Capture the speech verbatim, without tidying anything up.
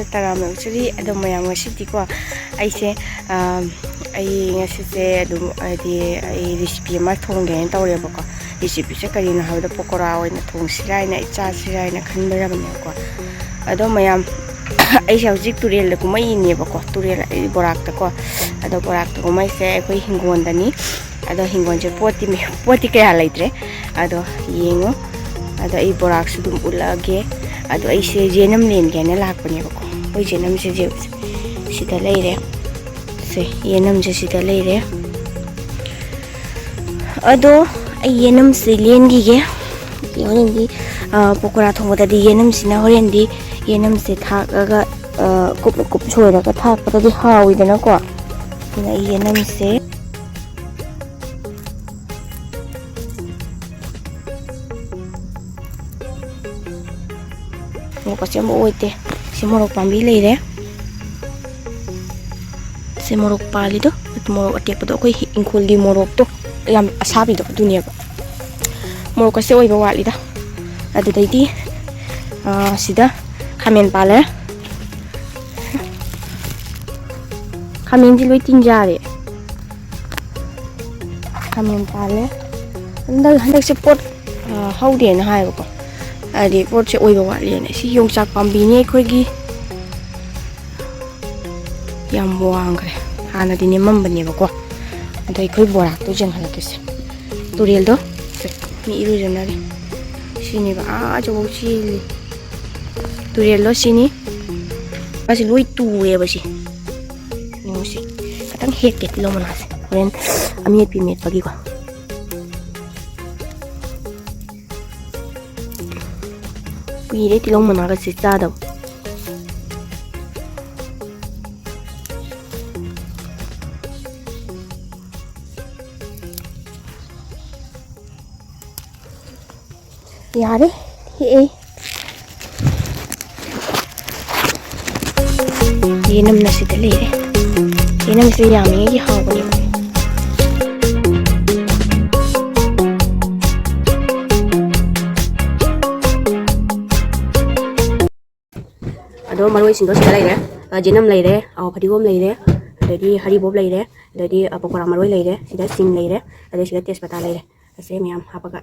ꯇꯔꯥꯝꯅ ꯑꯣꯛꯆꯔꯤ꯫ ꯑꯗꯣ ꯃꯌꯥꯝ, ꯉꯁꯤꯗꯤꯀꯣ, ꯑꯩꯁꯦ, ꯑꯥ, ꯑꯩ ꯉꯁꯤꯁꯦ ꯑꯗꯨꯝ, ꯍꯥꯏꯗꯤ, ꯑꯩ ꯔꯤꯁꯤꯄꯤ ꯑꯃ ꯊꯣꯡꯒꯦꯅ ꯇꯧꯔꯦꯕꯀꯣ꯫ ꯔꯤꯁꯤꯄꯤꯁꯦ ꯀꯔꯤꯅꯣ ꯍꯥꯏꯕꯗ, ꯄꯀꯣꯔꯥ ꯑꯣꯏꯅ ꯊꯣꯡꯁꯤꯔꯥ ꯍꯥꯏꯅ, ꯑꯩ ꯆꯥꯁꯤꯔꯥ ꯍꯥꯏꯅ ꯈꯟꯕꯤꯔꯕꯅꯦꯕꯀꯣ꯫ ꯑꯗꯣ ꯃꯌꯥꯝ, ꯑꯩꯁꯦ ꯍꯧꯖꯤꯛ ꯇꯨꯔꯦꯜꯗ ꯀꯨꯝꯃꯛꯏꯅꯦꯕꯀꯣ, ꯇꯨꯔꯦꯜ, ꯑꯩ ꯕꯣꯔꯥꯛꯇꯀꯣ꯫ ꯑꯗꯣ ꯕꯣꯔꯥꯛꯇ ꯀꯨꯝꯃꯛꯏꯁꯦ ꯑꯩꯈꯣꯏ ꯍꯤꯡꯒꯣꯜꯗꯅꯤ꯫ ꯑꯗꯣ ꯍꯤꯡꯒꯣꯜꯁꯦ ꯄꯣꯠꯇꯤ ꯃꯌꯥꯝ, ꯄꯣꯠꯇꯤ ꯀꯌꯥ ꯂꯩꯇ꯭ꯔꯦ꯫ ꯑꯗꯣ ꯌꯦꯡꯉꯣ꯫ ꯑꯗꯣ ꯑꯩ ꯕꯣꯔꯥꯛꯁꯨ ꯑꯗꯨꯝ ꯎꯠꯂꯛꯑꯒꯦ꯫ ꯑꯗꯣ ꯑꯩꯁꯦ ꯌꯦꯅꯝ ꯂꯦꯟꯒꯦꯅ ꯂꯥꯛꯄꯅꯦꯕꯀꯣ꯫ ꯑꯩꯈꯣꯏ ꯌꯦꯅꯝꯁꯦ ꯁꯤꯗ ꯂꯩꯔꯦ꯫ ꯁꯦ, ꯌꯦꯅꯝꯁꯦ ꯁꯤꯗ ꯂꯩꯔꯦ꯫ ꯑꯗꯣ ꯑꯩ ꯌꯦꯅꯝꯁꯦ ꯂꯦꯟꯈꯤꯒꯦ꯫ ꯍꯣꯔꯦꯟꯗꯤ, ꯑ, ꯄꯀꯣꯔꯥ ꯊꯣꯡꯕꯗꯗꯤ ꯌꯦꯅꯝꯁꯤꯅ, ꯍꯣꯔꯦꯟꯗꯤ ꯌꯦꯅꯝꯁꯦ ꯊꯥꯛꯑꯒ, ꯑ, ꯀꯨꯞ ꯀꯨꯞ ꯁꯣꯏꯔꯒ ꯊꯥꯛꯄꯗꯗꯤ ꯍꯥꯎꯋꯤꯗꯅꯀꯣ꯫ ꯑꯗꯨꯅ ꯑꯩ ꯌꯦꯅꯝꯁꯦ ꯃꯣꯔꯣꯛ ꯑꯆꯝꯕ ꯑꯣꯏꯗꯦ꯫ ꯁꯤ ꯃꯣꯔꯣꯛ ꯄꯥꯝꯕꯤ ꯂꯩꯔꯦ꯫ ꯁꯤ ꯃꯣꯔꯣꯛ ꯄꯥꯜꯂꯤꯗꯣ, ꯃꯣꯔꯣꯛ ꯑꯇꯦꯛꯄꯗꯣ, ꯑꯩꯈꯣꯏ ꯏꯪꯈꯣꯜꯒꯤ ꯃꯣꯔꯣꯛꯇꯣ, ꯌꯥꯝ ꯑꯁꯥꯕꯤꯗꯣ, ꯑꯗꯨꯅꯦꯕ꯫ ꯃꯣꯔꯣꯛꯀꯁꯦ ꯑꯣꯏꯕ ꯋꯥꯠꯂꯤꯗ꯫ ꯑꯗꯨꯗꯩꯗꯤ, ꯑꯥ, ꯁꯤꯗ ꯈꯥꯃꯦꯟ ꯄꯥꯜꯂꯦ꯫ ꯈꯥꯃꯦꯟꯁꯤ ꯂꯣꯏ ꯇꯤꯟ ꯆꯥꯔꯦ꯫ ꯈꯥꯃꯦꯟ ꯄꯥꯜꯂꯦ꯫ ꯍꯟꯗꯛ, ꯍꯟꯗꯛꯁꯦ ꯄꯣꯠ, ꯑ, ꯍꯧꯗꯦꯅ ꯍꯥꯏꯌꯦꯕꯀꯣ꯫ ꯍꯥꯏꯗꯤ ꯄꯣꯠꯁꯦ ꯑꯣꯏꯕ ꯋꯥꯠꯂꯦꯅ꯫ ꯁꯤ ꯌꯣꯡꯆꯥꯛ ꯄꯥꯝꯕꯤꯅꯤ ꯑꯩꯈꯣꯏꯒꯤ꯫ ꯌꯥꯝ ꯋꯥꯡꯈ꯭ꯔꯦ꯫ ꯍꯥꯟꯅꯗꯤ ꯅꯦꯝꯃꯝꯕꯅꯦꯕꯀꯣ꯫ ꯑꯗꯣ ꯑꯩꯈꯣꯏ ꯕꯣꯔꯥꯛꯇꯣ ꯌꯦꯡꯍꯜꯂꯛꯀꯦꯁꯦ꯫ ꯇꯨꯔꯦꯜꯗꯣ, ꯁꯦ, ꯃꯤ ꯏꯔꯨꯖꯅꯔꯤ꯫ ꯁꯤꯅꯦꯕ, ꯑꯥ ꯑꯆꯧꯕ ꯆꯦꯜꯂꯤ꯫ ꯇꯨꯔꯦꯜꯗꯣ ꯁꯤꯅꯤ꯫ ꯃꯥꯁꯤ ꯂꯣꯏ ꯇꯨꯔꯦꯕ ꯁꯤ꯫ ꯌꯦꯡꯉꯨꯁꯤ꯫ ꯈꯤꯇꯪ ꯍꯦꯛꯀꯦ ꯇꯤꯜꯍꯧ ꯃꯅꯥꯁꯦ꯫ ꯍꯣꯔꯦꯟ ꯑꯃꯦꯠꯄꯤ ꯃꯦꯠꯄꯒꯤꯀꯣ꯫ ꯀꯨꯏꯔꯦ ꯇꯤꯜꯍꯧ ꯃꯅꯥꯒꯁꯦ ꯆꯥꯗꯕ꯫ ꯌꯥꯔꯦ, ꯍꯦꯛꯑꯦ꯫ ꯌꯦꯅꯝꯅ ꯁꯤꯗ ꯂꯩꯔꯦ꯫ ꯌꯦꯅꯝꯁꯦ ꯌꯥꯝꯃꯤꯉꯩꯒꯤ ꯍꯥꯎꯕꯅꯦꯕ꯫ ꯑꯗꯣ ꯃꯔꯣꯏꯁꯤꯡꯗꯣ ꯁꯤꯗ ꯂꯩꯔꯦ꯫ ꯑ, ꯖꯦꯅꯝ ꯂꯩꯔꯦ, ꯑ, ꯐꯗꯤꯒꯣꯝ ꯂꯩꯔꯦ, ꯑꯗꯩꯗꯤ ꯍꯔꯤꯕꯣꯞ ꯂꯩꯔꯦ, ꯑꯗꯩꯗꯤ, ꯑ, ꯄꯀꯣꯔꯥ ꯃꯔꯣꯏ ꯂꯩꯔꯦ, ꯁꯤꯗ ꯁꯤꯡ ꯂꯩꯔꯦ, ꯑꯗꯩ ꯁꯤꯗ ꯇꯦꯖꯄꯇꯥ ꯂꯩꯔꯦ꯫ ꯑꯁꯦ ꯃꯌꯥꯝ ꯍꯥꯞꯄꯒ